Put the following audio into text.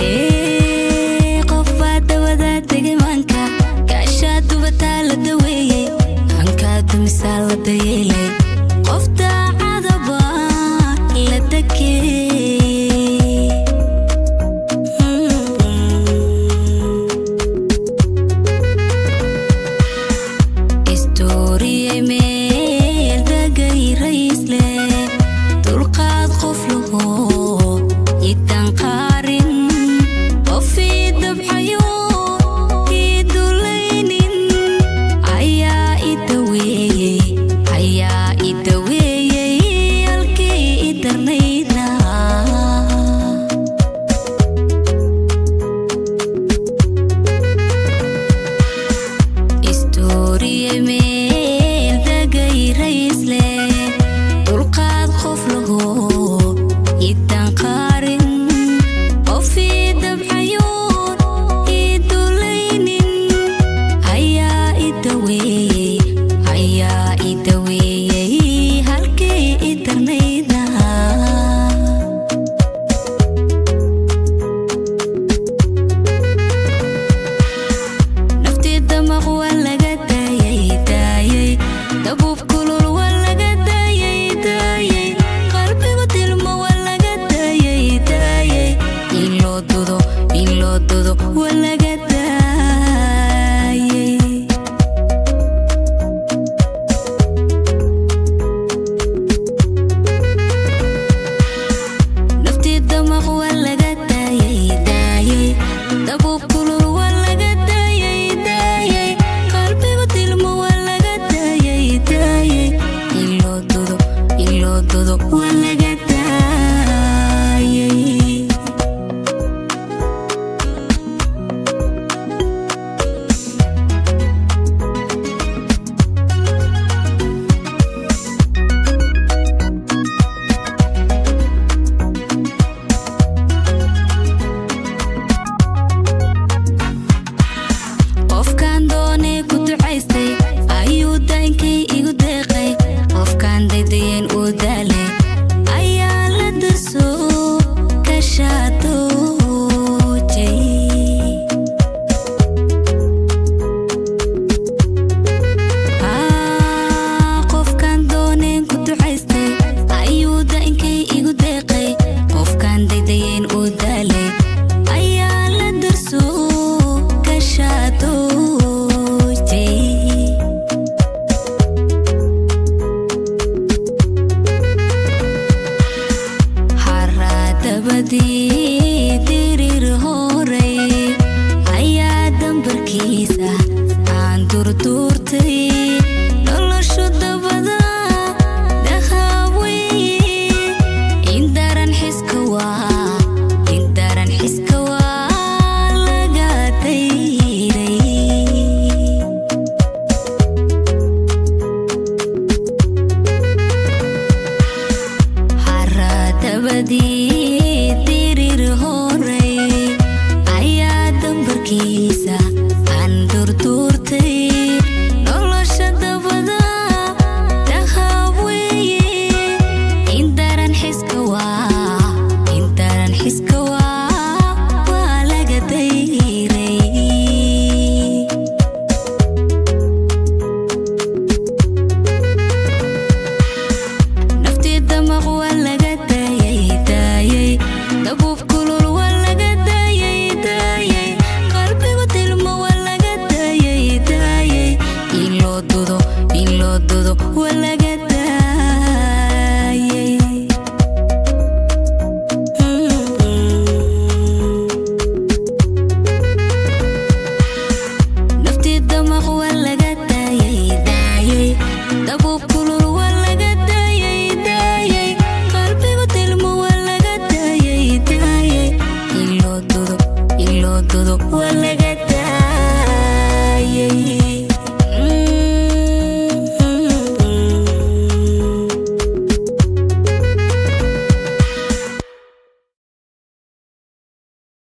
Dakee. Qof baa dabada tegay maanka, gaashaa dubataa la daweeyey, hankaa dumisaa la dayeelay, qof daacadaba la dakee. Istooriyey meel degay raysle, dulqaad qof laho idan qaarin, qof ii dabxayo ii dulaynin ayaa i daweeyey, ayaa i daweeyey halkii i darnaydna. Istooriyey meel degay raysle, dulqaad qof laho idan qaarin, qof ii dabxayo ii dulaynin ayaa i daweeyey, ayaa i daweeyey halkii i darnaydna. Naftii damaq waa laga daayay daayay, dabuub kulul waa laga daayay daayay, qalbigu tilmo waa laga daayay daayay, in loo dudo, in loo dudo waa laga daayay. Naftii damaq waa laga daayay daayay, dabuub kulul waa laga daayay daayay, qalbigu tilmo waa laga daayay daayay, in loo dudo, in loo dudo waa laga daayay. Qofkaan doonay ku ducaystay ayuu daankay igu deeqay, qofkaan daydayeen uu daalay ayaa la darso ka shaadoojay. Qofkaan dooneen ku ducaystay ayuu daankay igu deeqay, qofkaan daydayeen uu daalay ayaa la darso ka shaadoojay. Xaraadabadii diriir horay ayaa dambarkiisa aan durduurtay, noloshu dabada dahaaweye, in daran xiska waa, in daran xiska waa laga dayray. Xaraadabadii diriir horay ayaa dambarkiisa aan durduurtay, nolosha dabada dahaweeye, in daran xiska waa, in daran xiska waa, waa laga dayray. Naftii damaq waa laga daayay daayay, dabuub kulul waa laga daayay daayay, qalbigu tilmo waa laga daayay daayay, in loo dudo, in loo dudo waa laga